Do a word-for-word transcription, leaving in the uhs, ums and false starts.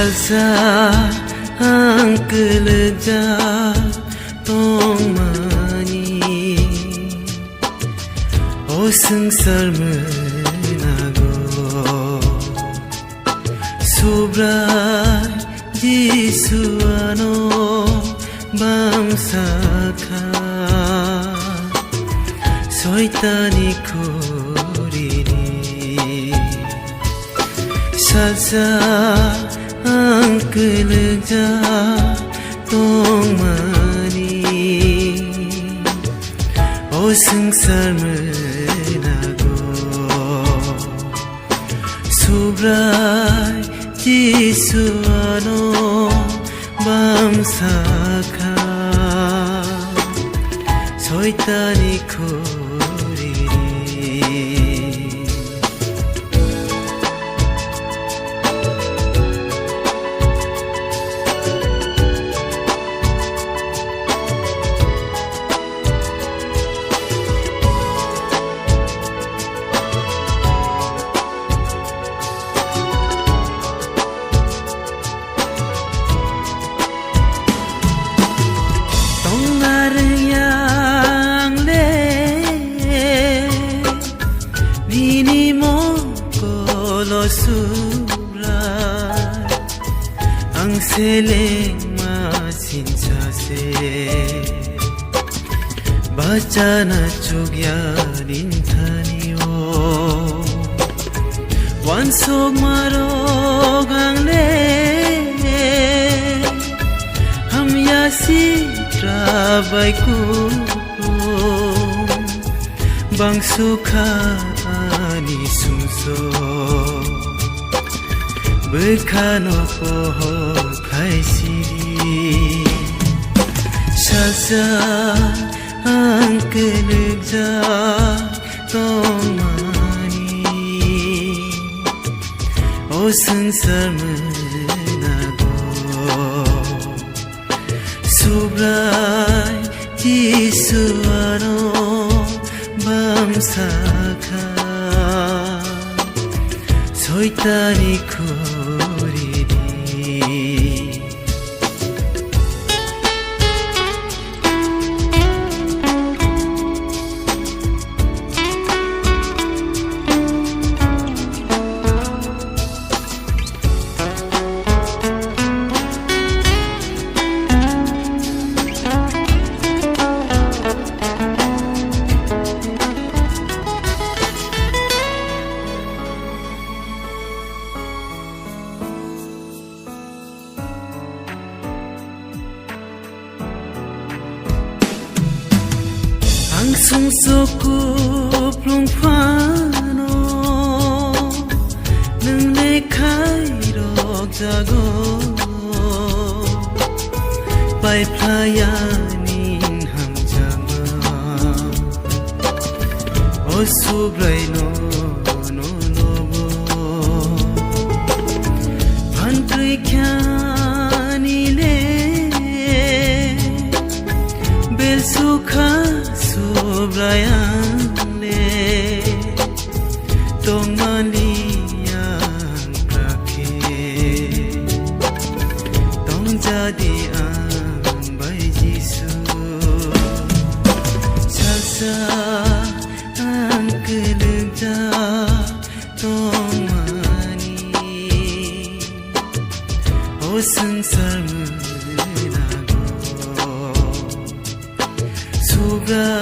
Salsa ang kwlwkjak tongmani, o swngchar mwnago. Subrai Jisu ano bamsa kha, Soitani khuri di. Salsa ang kwlwkjak tongmani, o swngchar mwnago. Subrai Jisu ano bamsa kha, Soitani khuri. Tongna rwngya ang le, nini mokolo Subrai, ang selengma sinsa se. Bachana chukya ninthani o. Wansok marok ang le, hamya sitra bai kuplung. Bang sukha ani sumsok, bwkhano pohor khai siri. Salsa ang kwlwkjak tongmani, o swngchar mwnago. Subrai Jisu ano bamsa kha, Soitani khuri di. Ang sumsok kuplung phano, nwng le khairok jago. Paiphlai ani hamjakma, o Subrai no, no, no, bo. Phantwi khyani le, bel sukha Subrai ang le. Tongmani ang krakhe, tongjadi ang bai Jisu. Salsa ang kwlwkjak tongmani, o swngchar mwnago. Subrai